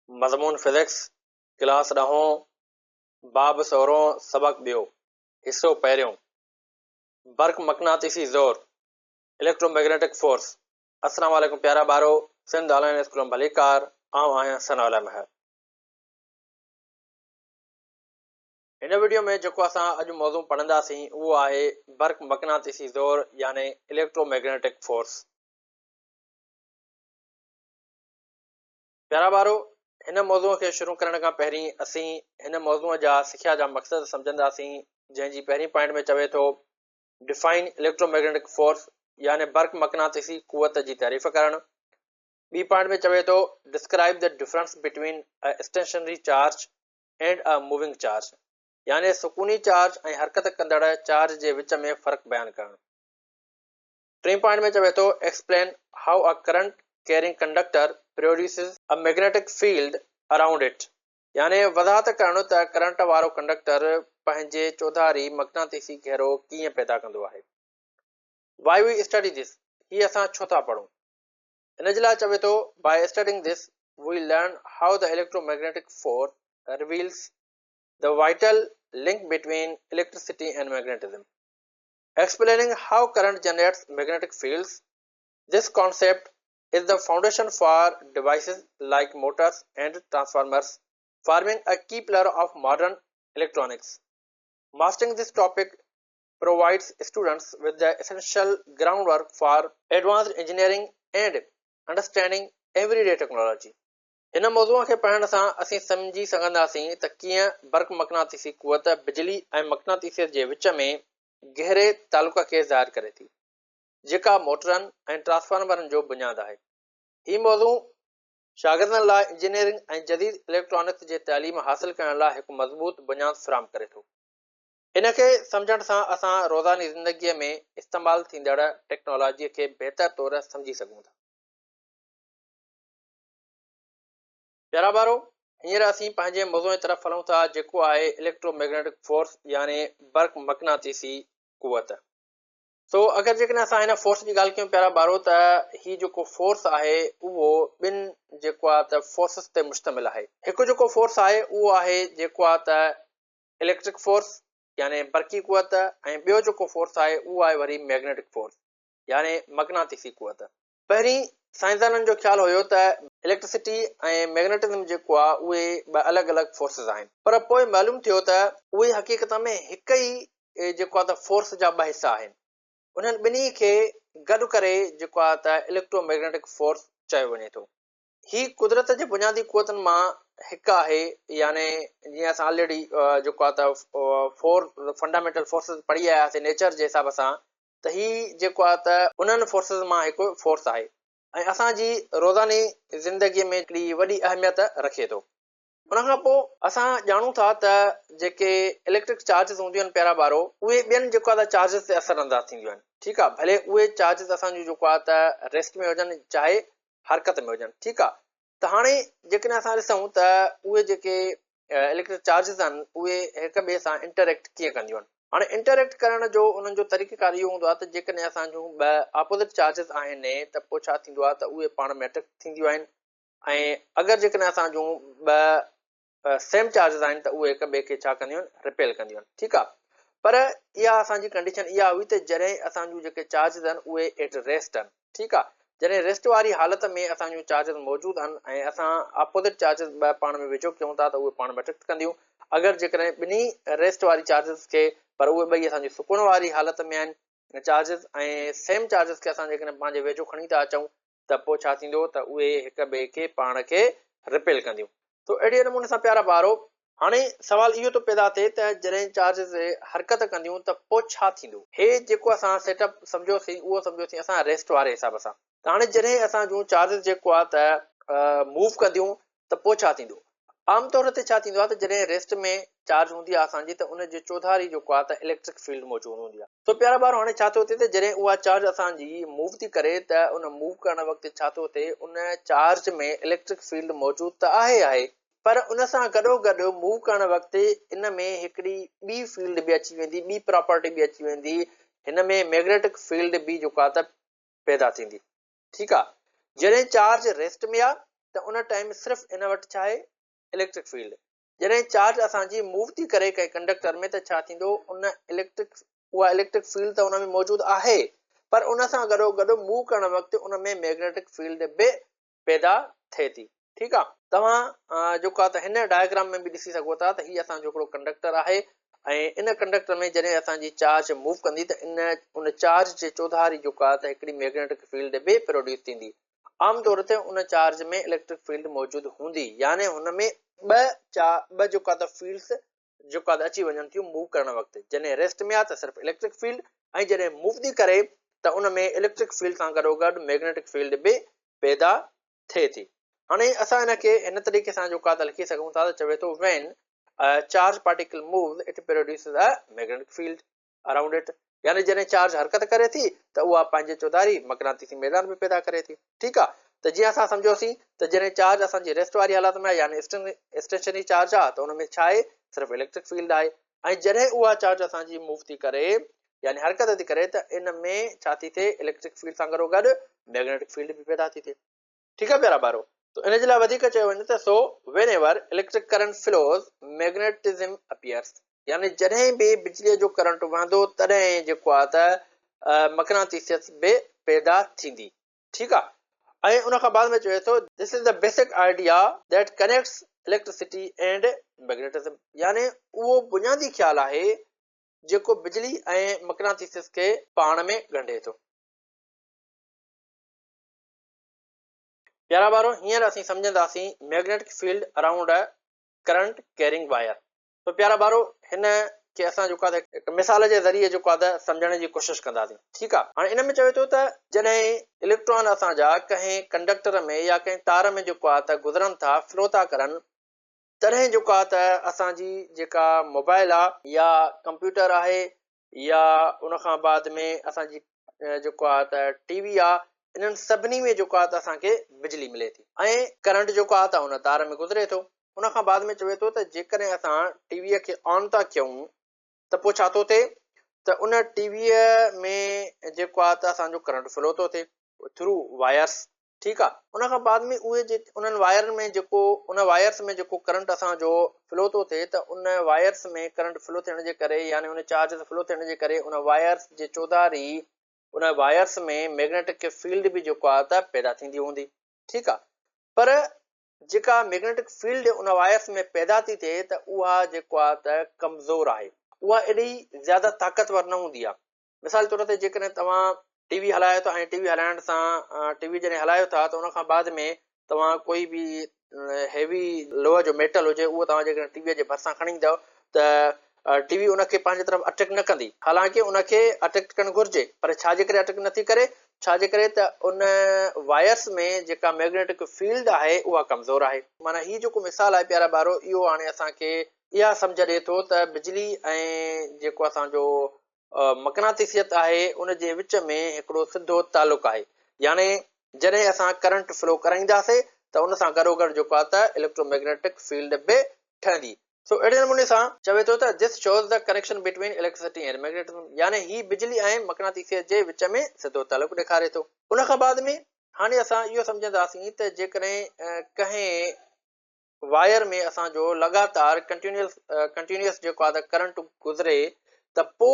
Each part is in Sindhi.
مضمون فزڪس، ڪلاس ڏهون، باب سورهون، سبق ٻيو، حصو پهريون، برق مقناطيسي زور، Electromagnetic Force، السلام عليڪم پيارا ٻارو، سنڌ آن لائين اسڪول ۾ ڀليڪار، آئون آهيان ثناء الله مهر. هن وڊيو ۾ جيڪو اسان اڄ موضوع پڙهنداسين اهو آهي برق مقناطيسي زور يعني اليڪٽرو ميگنيٽڪ فورس. پيارا ٻارو هن موضوع کي شروع ڪرڻ کان پهرين اسين هن موضوع جا سکيا جا مقصد سمجهنداسين جنهن جي پهرين پوائنٽ ۾ چوي ٿو ڊفائن اليڪٽرو ميگنيٽڪ فورس يعني برق مقناطيسي قوت جي تعريف ڪرڻ. ٻي پوائنٽ ۾ چوي ٿو describe the difference between a stationary charge and a moving charge يعني سڪوني چارج ۽ حرڪت ڪندڙ چارج جي وچ ۾ فرق بيان ڪرڻ. ٽئين پوائنٽ ۾ چوي ٿو explain how a current carrying conductor produces a magnetic field around it يعني وضاحت ڪرڻ ته ڪرنٽ وارو ڪنڊڪٽر پنهنجي چوڌاري مقناطيسي گهيرو ڪيئن پيدا ڪندو آهي. Why we study this هي اسان ڇو ٿا پڙهون؟ ان جي لاء چوي ٿو By studying this, we learn how the electromagnetic force reveals the vital link between electricity and magnetism, explaining how current generates magnetic fields. This concept is the foundation for devices like motors and transformers, forming a key pillar of modern electronics. Mastering this topic provides students with the essential groundwork for advanced engineering and understanding everyday technology. هن موضوع کي پڙهڻ سان اسين سمجهي سگهنداسين ته ڪيئن برق مقناطيسي قوت بجلي ۽ مقناطيسيت جي وچ ۾ گهري تعلق کي ظاهر ڪري ٿي، جيڪا موٽرن ۽ ٽرانسفارمرن جو بنياد آهي. هي موضوع شاگردن لاء انجنيئرنگ ۽ جديد اليڪٽرانڪس جي تعليم حاصل ڪرڻ لاء هڪ مضبوط بنياد فراهم ڪري ٿو. ان کي سمجهڻ سان اسان روزاني زندگيء ۾ استعمال ٿيندڙ ٽيڪنالاجيء کي بهتر طور سمجهي سگهون ٿا. پيارا ٻارو، هينئر اسين پنهنجي موضوع جي طرف هلون ٿا جيڪو آهي اليڪٽرو ميگنيٽڪ فورس يعني برق مقناطيسي قوت. سو اگر جيڪڏهن اسان هن فورس جي ڳالهه ڪيون پيارا ٻارو ته هي جيڪو فورس آهي اهو ٻن جيڪو آهي ته فورسز تي مشتمل آهي. هڪ جيڪو فورس آهي اهو آهي جيڪو آهي ته اليڪٽرڪ فورس يعني برقي قوت ۽ ٻيو جيڪو فورس آهي اهو آهي وري ميگنيٽڪ فورس يعني مقناطيسي قوت. پهرين سائنسدانن جو خيال هيو ته اليڪٽرسٽي ۽ ميگنيٽزم جيڪو آهي اهي ٻه الڳ الڳ فورسز آهن پر پوء معلوم ٿيو ته اهي حقيقت ۾ هڪ ئي جيڪو آهي ته فورس جا ٻه حصا آهن انهن ٻنهي کي گڏ ڪري جيڪو آهي ته اليڪٽرو ميگنيٽڪ فورس چيو وڃي ٿو. هي قدرت جي بنيادي قوتن مان هڪ آهي يعني جيئن اسان آلريڊي جيڪو آهي ته فور فنڊامينٽل فورسز پڙهي آيا هئاسين نيچر جي حساب سان ته هي جيڪو آهي ته انهن فورسز مان هڪ فورس آهي ۽ اسان جي روزاني زندگي ۾ هڪڙي وڏي اهميت رکي ٿو. ان کان پوء اسان ڄاڻون ٿا ته جيڪي اليڪٽرڪ چارجز هونديون آهن پيارا ٻارو اهي ٻين جيڪو آهي ته چارجز تي اثر انداز ٿينديون آهن ٺيڪ آهي ڀلي اهي چارجز اسان جون جيڪو آهي ته ريسٽ ۾ هجن چاهي حرڪت ۾ هجن ٺيڪ آهي ته هاڻي جيڪڏهن اسان ڏسون ته اهي جيڪي اليڪٽرڪ چارجز آهن اهي هڪ ٻئي سان انٽريڪٽ ڪيئن ڪنديون آهن هاڻي انٽريڪٽ ڪرڻ جو انهن جو طريقه ڪار اهو هوندو آهي ته جيڪڏهن اسان جون ٻه اپوزٽ چارجز آهن ته پوء ڇا ٿيندو آهي ته اهي پاڻ ۾ اٽريڪٽ ٿينديون آهن ۽ اگر جيڪڏهن اسان جون ٻه سيم چارجز آهن ته اهي هڪ ٻئي کي ڇا ڪنديون آهن رپيل ڪنديون آهن ٺيڪ آهي پر اها اسان جي ڪنڊيشن اها هئي ته جڏهن اسان جون جيڪي چارجز آهن اهي ايٽ ريسٽ آهن ٺيڪ آهي جڏهن ريسٽ واري حالت ۾ اسان جون چارجز موجود آهن ۽ اسان اپوزٽ چارجز ٻه پاڻ ۾ ويجهو ڪيون ٿا ته اهي پاڻ ۾ اٽريڪٽ ڪنديون اگر جيڪڏهن ٻنهي ريسٽ واري چارجز کي پر اهي ٻئي اسان جي سڪون واري حالت ۾ آهن چارجز ۽ سيم چارجز کي اسان جيڪڏهن پنهنجي ويجهو کڻي ٿا اچون ته پوء ڇا ٿيندو ته اهي هڪ ٻئي کي پاڻ کي رپيل ڪنديون. سو اهڙي نموني سان پيارا ٻارو! هاڻي سوال اهو ٿو پيدا ٿئي ته جڏهن چارجز حرڪت ڪنديون ته پوء ڇا ٿيندو؟ هي جيڪو اسان سيٽ اپ سمجهيوسين اهو سمجهيوسين اسان ريسٽ واري حساب سان ته هاڻي جڏهن اسان جون چارجز جيڪو آهي ته موو ڪنديون ته پوء ڇا ٿيندو؟ عام طور تي ڇا ٿيندو آهي ته جڏهن ريسٽ ۾ چارج هوندي آهي اسان جي ته ان جي چوڌاري جيڪو آهي ته اليڪٽرڪ فيلڊ موجود هوندي آهي. سو پيارا ٻارو هاڻي ڇا ٿو ٿئي ته جڏهن اها چارج اسان جي موو ٿي ڪري ته ان موو ڪرڻ وقت ڇا ٿو ٿئي ان چارج ۾ اليڪٽرڪ فيلڊ موجود ته آهي آهي پر ان سان گڏو گڏ موو ڪرڻ وقت ان ۾ هڪڙي ٻي فيلڊ به اچي ويندي ٻي پراپرٽي به اچي ويندي هن ۾ ميگنيٽڪ فيلڊ به جيڪو آهي ته پيدا ٿيندي ٺيڪ آهي جڏهن چارج ريسٽ ۾ آهي. ته ان ٽائيم صرف ان وٽ ڇا آهي؟ Electric field. جڏهن چارج اسان جي موو ٿي ڪري ڪنهن ڪنڊڪٽر ۾ ته ڇا ٿيندو؟ ان اليڪٽرڪ اها اليڪٽرڪ فيلڊ ته ان ۾ موجود آهي پر ان سان گڏو گڏ موو ڪرڻ وقت ان ۾ ميگنيٽڪ فيلڊ به پيدا ٿئي ٿي. ٺيڪ آ. توهان جيڪو آ ته هن ڊائگرام ۾ به ڏسي سگهو ٿا ته هي اسان جو هڪڙو ڪنڊڪٽر آهي ۽ ان ڪنڊڪٽر ۾ جڏهن اسان جي چارج موو ڪندي ته ان ان چارج جي چوڌاري جيڪو آ ته هڪڙي ميگنيٽڪ فيلڊ به پروڊيوس ٿيندي. عام طور تي ان چارج ۾ اليڪٽرڪ فيلڊ موجود هوندي يعني هن ۾ ٻه چا ٻه جيڪو آ ته فيلڊس جيڪو آ ته اچي وڃن ٿيون موو ڪرڻ وقت. جڏهن ريسٽ ۾ آ ته صرف اليڪٽرڪ فيلڊ ۽ جڏهن موو ٿي ڪري ته ان ۾ اليڪٽرڪ فيلڊ سان گڏوگڏ ميگنيٽڪ فيلڊ به پيدا ٿئي ٿي. هاڻي اسان ان کي هن طريقي سان جيڪو آهي ته لکي سگهون ٿا ته چوي ٿو When a charge particle moves it produces a magnetic field around it يعني جڏهن چارج حرڪت ڪري ٿي ته اها پنهنجي چوڌاري مقناطيسي ميدان به پيدا ڪري ٿي. ٺيڪ آهي ته جيئن اسان سمجهيوسين ته جڏهن چارج اسان جي ريسٽ واري حالت ۾ آهي يعني اسٽيشنري چارج آهي ته ان ۾ ڇا آهي صرف اليڪٽرڪ فيلڊ آهي ۽ جڏهن اها چارج اسان جي موو ٿي ڪري يعني حرڪت ٿي ڪري ته ان ۾ ڇا ٿي ٿئي اليڪٽرڪ فيلڊ سان گڏو گڏ ميگنيٽڪ فيلڊ به پيدا ٿي ٿئي. ٺيڪ آهي پيارا ٻارو ته ان جي لاء وڌيڪ چيو وڃي ته so whenever electric current flows magnetism appears يعني جڏهن به بجليء جو ڪرنٽ وهندو تڏهن جيڪو آهي ته مقناطيسيت به پيدا ٿيندي ٺيڪ آهي ۽ ان کان بعد ۾ چوي ٿو this is the basic idea that connects electricity and magnetism يعني اهو بنيادي خيال آهي جيڪو بجلي ۽ مقناطيسيس کي پاڻ ۾ ڳنڍي ٿو. پيارا ٻارو هينئر اسين سمجهنداسين magnetic field around a current carrying wire. تو پيارا ٻارو هن کي اسان جيڪو آهي هڪ مثال جي ذريعي جيڪو آهي ته سمجهڻ جي ڪوشش ڪنداسين ٺيڪ آهي هاڻي ان ۾ چوي ٿو ته جڏهن اليڪٽران اسان جا ڪنهن ڪنڊڪٽر ۾ يا ڪنهن تار ۾ جيڪو آهي ته گذرن ٿا فلو ٿا ڪرن تڏهن جيڪو آهي ته اسان جي جيڪا موبائل آهي يا ڪمپيوٽر آهي يا ان کان بعد ۾ اسان جي جيڪو آهي ته ٽي وي آهي انهن سڀني ۾ جيڪو آهي ته اسان کي بجلي ملي ٿي ۽ ڪرنٽ جيڪو آهي ته ان تار ۾ گذري ٿو ان کان بعد ۾ چوي ٿو ته جيڪڏهن اسان ٽي وي کي آن ٿا ڪيون ته پوء ڇا ٿو ٿئي ته ان ٽي وي ۾ جيڪو آهي ته اسان جو ڪرنٽ فلو ٿو ٿئي ٿرو وائرس ٺيڪ آ ان کان بعد ۾ اهي جيڪي انهن وائرن ۾ جيڪو ان وائرس ۾ جيڪو ڪرنٽ اسان جو فلو ٿو ٿئي ته ان وائرس ۾ ڪرنٽ فلو ٿيڻ جي ڪري يعني ان چارجز فلو ٿيڻ جي ڪري ان وائرس جي چوڌاري ان وائرس ۾ ميگنيٽڪ فيلڊ به جيڪو آ ته پيدا ٿيندي هوندي ٺيڪ آ پر جيڪا ميگنيٽڪ فيلڊ ان وائرس ۾ پيدا ٿي ٿئي ته اها جيڪو آ ته ڪمزور آهي اها ايڏي زياده طاقتور نه هوندي آ مثال طور تي جيڪڏهن توهان ٽي وي هلايو ٿا ۽ ٽي وي هلائڻ سان ٽي وي جڏهن هلايو ٿا ته ان کان بعد ۾ توهان ڪوئي به هيوي لوهه جو ميٽل هجي اهو توهان جيڪڏهن ٽي وي جي ڀرسان کڻي ايندؤ ته ٽي وي ان کي پنهنجي طرف اٽريڪٽ نه ڪندي حالانڪه ان کي اٽريڪٽ ڪرڻ گهرجي پر ڇا جي ڪري اٽريڪٽ نٿي ڪري ڇا جي ڪري ته ان وائرس ۾ جيڪا ميگنيٽڪ فيلڊ آهي اها ڪمزور آهي معنيٰ هي جيڪو مثال آهي پيارا ٻارو اهو هاڻي اسان کي اها سمجهه ڏئي ٿو ته بجلي ۽ جيڪو اسان جو مقناطيسيت آهي ان جي وچ ۾ هڪڙو سڌو تعلق آهي يعني جڏهن اسان ڪرنٽ فلو ڪرائينداسي ته ان سان گڏوگڏ جيڪو آهي ته اليڪٽرو ميگنيٽڪ فيلڊ به ٺهندي سو اهڙي نموني سان چوي ٿو ته This shows the connection between electricity and magnetism يعني هي بجلي ۽ مقناطيسيت جي وچ ۾ سڌو تعلق ڏيکاري ٿو. ان کان بعد ۾ هاڻي اسان اهو سمجهنداسين ته جيڪڏهن ڪنهن وائر ۾ اسان جو لڳاتار ڪنٽينيوس ڪنٽينيوس جيڪو آهي ته ڪرنٽ گذري ته پو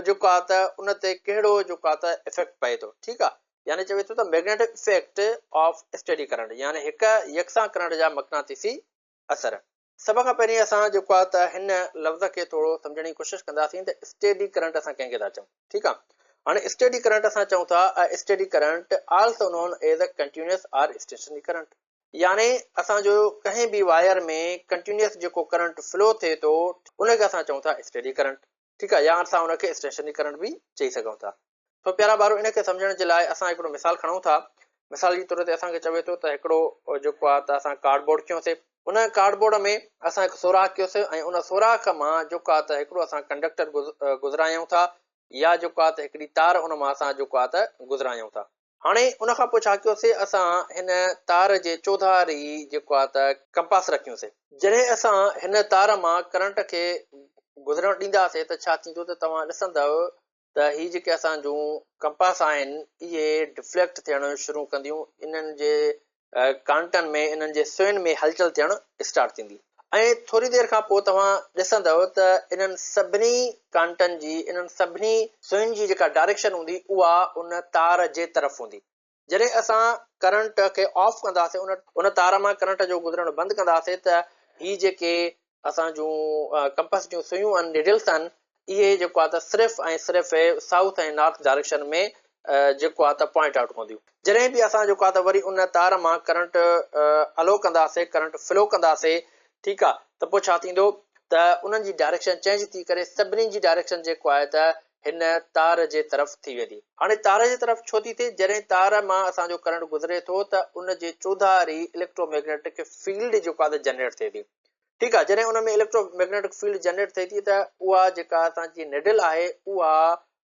جيڪو آهي ته ان تي ڪهڙو جيڪو آهي ته افيڪٽ پئي ٿو ٺيڪ آهي يعني چوي ٿو ته magnetic effect of steady current يعني هڪ يڪسان ڪرنٽ جا مقناطيسي اثر. سڀ کان پهرين اسان جيڪو آهي ته هن لفظ کي ٿورو سمجهڻ جي ڪوشش ڪنداسين ته اسٽيڊي ڪرنٽ اسان ڪنهن کي ٿا چئون ٺيڪ آهي هاڻي اسٽيڊي ڪرنٽ اسان چئون ٿا a steady current also known as a continuous or stationary current يعني اسان جو ڪنهن به وائر ۾ ڪنٽينيوس جيڪو ڪرنٽ فلو ٿئي ٿو ان کي اسان چئون ٿا اسٽيڊي ڪرنٽ ٺيڪ آهي يا اسان ان کي اسٽيشنري ڪرنٽ به چئي سگهون ٿا. سو پيارا ٻارو ان کي سمجهڻ جي لاء اسان هڪڙو مثال کڻون ٿا مثال جي طور تي اسان کي چوي ٿو ته هڪڙو جيڪو آهي ته اسان ڪارڊ بورڊ کنيوسي ان ڪارڊ بورڊ ۾ اسان هڪ سوراخ ڪيوسي ۽ ان سوراخ مان جيڪو آهي ته هڪڙو اسان ڪنڊڪٽر گذرايون ٿا يا جيڪو آهي ته هڪڙي تار ان مان اسان جيڪو آهي ته گذرايون ٿا. هاڻي ان کان پوء ڇا ڪيوسي، اسان هن تار جي چوڌاري جيڪو آهي ته ڪمپاس رکيوسي. جڏهن اسان هن تار مان ڪرنٽ کي گذرڻ ڏينداسي ته ڇا ٿيندو ته توهان ڏسندؤ ته هي جيڪي اسان جون ڪمپاس آهن اهي ڊفليڪٽ ٿيڻ شروع ڪنديون، انهن جي ڪانٽن ۾ انهن جي سوئن ۾ هلچل ٿيڻ اسٽارٽ ٿيندي ۽ ٿوري دير کان پوء توهان ڏسندؤ ته انهن سڀني ڪانٽن جي انهن سڀني سوئن جي جيڪا ڊائريڪشن هوندي اها ان تار جي طرف هوندي. جڏهن اسان ڪرنٽ کي آف ڪنداسين ان ان تار مان ڪرنٽ جو گذرڻ بند ڪنداسين ته هي جيڪي اسان جون ڪمپس جون سيون آهن نيڊلس آهن اهي جيڪو آهي ته صرف ۽ صرف سائوٿ ۽ نارٿ ڊائريڪشن ۾ جيڪو آهي ته پوائنٽ آئوٽ ڪنديون جڏهن به اسان جيڪو آهي ته وري ان تار مان ڪرنٽ الو ڪنداسين ڪرنٽ فلو ڪنداسين ٺيڪ آهي ته پوء ڇا ٿيندو ته انهن جي ڊائريڪشن چينج ٿي ڪري سڀني جي ڊائريڪشن جيڪو آهي ته هن تار جي طرف ٿي ويندي. هاڻي تار جي طرف ڇو ٿي ٿئي؟ جڏهن تار مان اسان جو ڪرنٽ گذري ٿو ته ان جي چوڌاري اليڪٽرو ميگنيٽڪ فيلڊ جيڪو آهي ته جنريٽ ٿئي ٿي. ٺيڪ آهي جڏهن ان ۾ اليڪٽرو ميگنيٽڪ فيلڊ جنريٽ ٿئي ٿي ته اها جيڪا اسان جي نيڊل آهي اها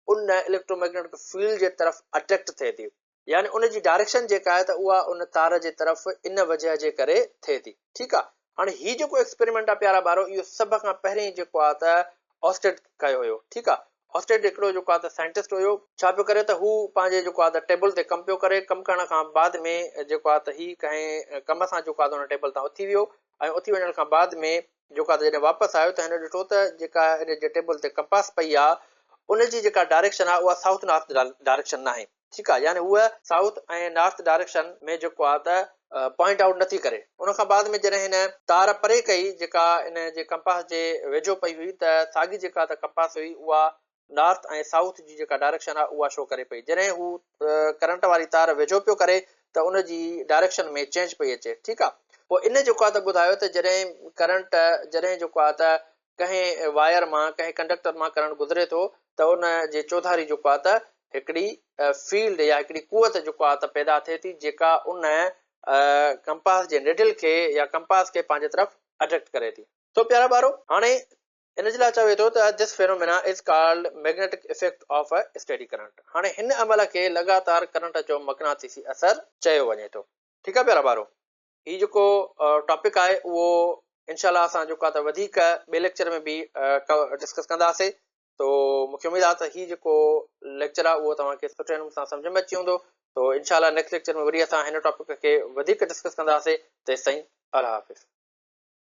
ان اليڪٽرو ميگنيٽڪ فيلڊ جي طرف اٽريڪٽ ٿئي ٿي. يعني ان جي ڊائريڪشن جيڪا آهي ته اها ان تار جي طرف ان وجهه جي ڪري ٿئي ٿي. ٺيڪ آهي. هاڻي هي جيڪو ايڪسپيريمينٽ آهي پيارا ٻارو اهو سڀ کان پهرين جيڪو آهي ته آسٽيڊ ڪيو هيو. ٺيڪ آهي. آسٽيڊ هڪڙو جيڪو آهي ته سائنٽسٽ هيو. ڇا پيو ڪري ته هو پنهنجي جيڪو آهي ته ٽيبل تي ڪم پيو ڪري. ڪم ڪرڻ کان بعد ۾ جيڪو آهي ته هي ڪنهن ڪم سان جيڪو آهي ته ان ٽيبل تان اٿي ويو ۽ اٿي وڃڻ کان بعد ۾ جيڪو آهي ته جڏهن واپس آيو ته هن ڏٺو ته جيڪا ان جي ٽيبل تي ڪمپاس پئي آهي ان جي جيڪا ڊائريڪشن آهي اها سائوٿ نارٿ ڊائريڪشن ناهي. ٺيڪ آ يعني هوء سائوٿ ۽ نارٿ ڊائريڪشن ۾ جيڪو آ ته پوائنٽ آئوٽ نٿي ڪري. ان کان بعد ۾ جڏهن هن تار پري ڪئي جيڪا ان جي ڪمپاس جي ويجهو پئي هئي ته ساڳي جيڪا ته ڪمپاس هئي اها نارٿ ۽ سائوٿ جي جيڪا ڊائريڪشن آ اها شو ڪري پئي. جڏهن هو ڪرنٽ واري تار ويجهو پيو ڪري ته ان جي ڊائريڪشن ۾ چينج پئي اچي. ٺيڪ آ پوء ان جيڪو آ ته ٻڌايو ته جڏهن ڪرنٽ جڏهن جيڪو آ ته ڪنهن وائر مان ڪنهن ڪنڊڪٽر مان ڪرنٽ گذري ٿو ته ان جي چوڌاري جيڪو آهي ته هڪڙي فيلڊ يا هڪڙي قوت جيڪو آهي ته پيدا ٿئي ٿي جيڪا ان ڪمپاس جي نيڊل کي يا ڪمپاس کي پنهنجي طرف اٽريڪٽ ڪري ٿي. سو پيارا ٻارو هاڻي ان جي لاء چوي ٿو ته this phenomena is called magnetic effect of a steady current هاڻي هن عمل کي لڳاتار ڪرنٽ جو مقناطيسي اثر چيو وڃي ٿو. ٺيڪ آهي پيارا ٻارو. هي جيڪو ٽاپڪ آهي اهو انشاء الله اسان جيڪو آهي ته وڌيڪ ٻئي ليڪچر ۾ به ڊسڪس ڪنداسي تو مونکي اميد آهي ته هي جيڪو ليڪچر آهي اهو توهان کي سٺي نموني سان سمجھ ۾ اچي ويندو تو انشاء الله نيڪسٽ ليڪچر ۾ وري اسان هن ٽاپڪ کي وڌيڪ ڊسڪس ڪنداسي تيستائين الله حافظ.